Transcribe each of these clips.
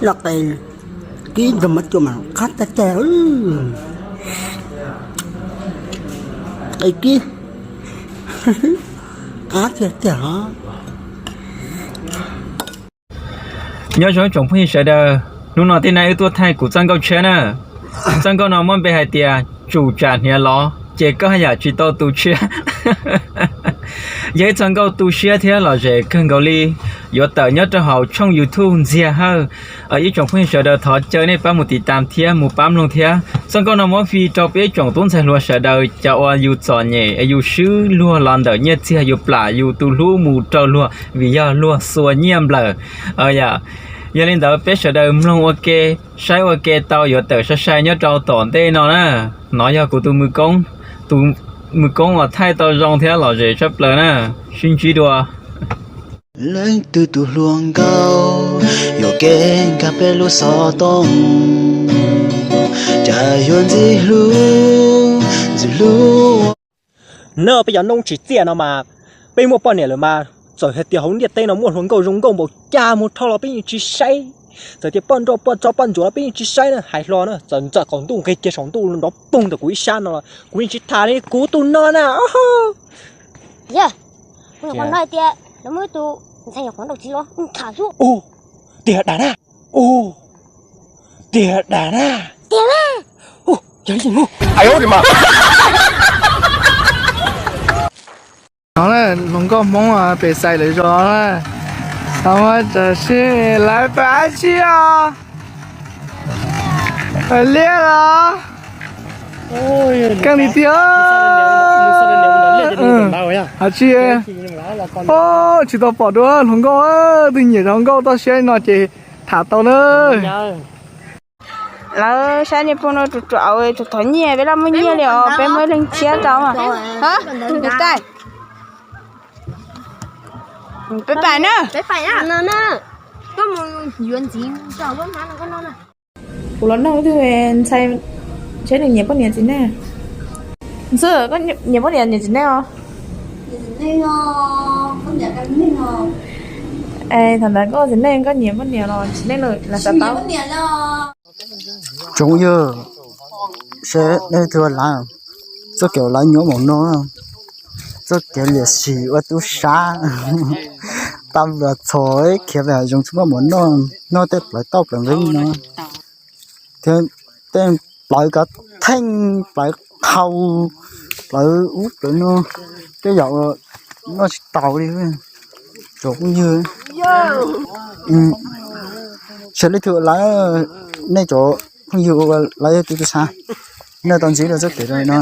Loj qe kib nrog mab cuam mas qab tag tag. Qe kib qab tiag tiag os. Nyob zoo tsoom phooj ywg sawv daws, hnub no tej nai wb tuaj thaij kuv txoj nkauj tshiab na. Txoj nkauj no muaj npe hais tias tsum tsam hniav lov ces koj yam tsis tau tu tshiab. Yog ib txoj nkauj tu siab thiab lom zem kawg nkaus li, yuav tawm nyob rau hauv tshooj YouTube Ntxiag Hawj. Ib tsoom phooj ywg sawv daws thov caw nej pab mus tiv tam thiab mus pab mloog thiab. Txoj nkauj no muab fij rau peb tsoom tub ntxhais hluas sawv daws cov uas yus txom nyem es yus swb luag los ntawm nyiaj txiag yus plam yus tus hlub mus rau luag vim yog luag xuas nyiaj nplawm. Yog li ntawd peb sawv daws mloog ua ke, saib ua ke tau yuav tawm sai sai nyob rau tom ntej no na. Nov yog kuv tus mws koob, tus mws koob uas thaij tau zoo thiab lom zem tshaj plaws na. Sib ntsib dua. Leej twg tus hluas nkauj yuam kev nkag peb lub xov tooj, cas yuav ntxim hlub ntxim hlub. Nawb, peb cov noob tsim txiaj no mas peb muaj poj niam lawm mas txawm hais tias hauv ntiaj teb no muaj hluas nkauj zoo nkauj npaum cas mus rho los peb yeej tsis saib. Txawm tias poj nrauj poj tsov poj ntsuam los peb yeej tsis saib na, hais hlo na, txawm ntxawm qaum ntuj nqis kiag saum ntuj nrov poog ntawm kuv ib sab no los kuv yeej tsis tham li kuv tus no na. Yog, kuv nyuam qhuav hnov hais tias lawv muaj ib tug ntxhais nyuam qhuav nrauj txiv los tham xwb. Ua, tiag dam na. Ua, tiag dam na. Tiag na. Ua, yog li mus. No na, hluas nkauj Hmoob pem xais lawv zos na. Tau muab tso sib lawv pab tsi os. Liab los? Keej li tiag. Hais tsis, tsis tau pom dua hluas nkauj, twg nyiam zov nkauj toj siab no ces tham tau na. Lawv saib niag phooj no ruam ruam, tus thov nyiaj, peb laj muaj nyiaj li os, peb muaj ib leeg tshiab tau mas. Nws taij, peb pais na. Kuv los nug twg ntxhais, saib nws nyiam poj niam txiv neej. Xwb, koj nyiam poj niam nyiam txiv neej os? Thaum ntawd koj txiv neej koj nyiam poj niam los txiv neej lawm las xav tau. Tsoom yog, saib nej twg lawv, txoj kev lawv nyuaj mus no, txoj kev liam sim ua tub sab, tau luag txhom khiav ve hav zoov tsis muaj mus noj, noj tej plawv tauj plawv nqeeb no, thiab tej plawv kav theej, plawv qhau, plawv ub plawv no, tej yam uas noj tsis taus li. Tsoom phooj ywg, saib leej twg lawv, nej cov phooj ywg ua lawv yog tus twg xav, nej tau ntsib rau txoj kev no.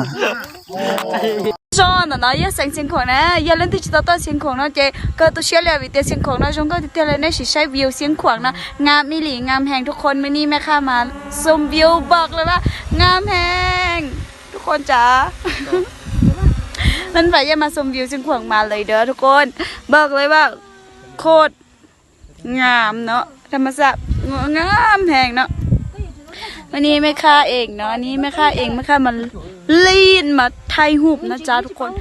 Zos ntawm no yog xeev Xiav Khuam na, yog leej twg tsis tau tuaj Xiav Khuam no ces kawg tu siab li vim tias Xiav Khuam no zoo nkauj tiag tiag li, nej sim saib view Xiav Khuam no ngam ib lim ngam heev, tus qhov me ni me qha mas xum view npaum li mas ngam heev, tus qhov tsav. Leej pam yaj mas xum view Xiav Khuam mas lawm dawb tus qhov npaum li mas khod ngam no, tham mas xab ngam heev no. Mas ni me qha eem no, ni me qha eem, me qha mas lij mas thaij hum no tsav tus qhov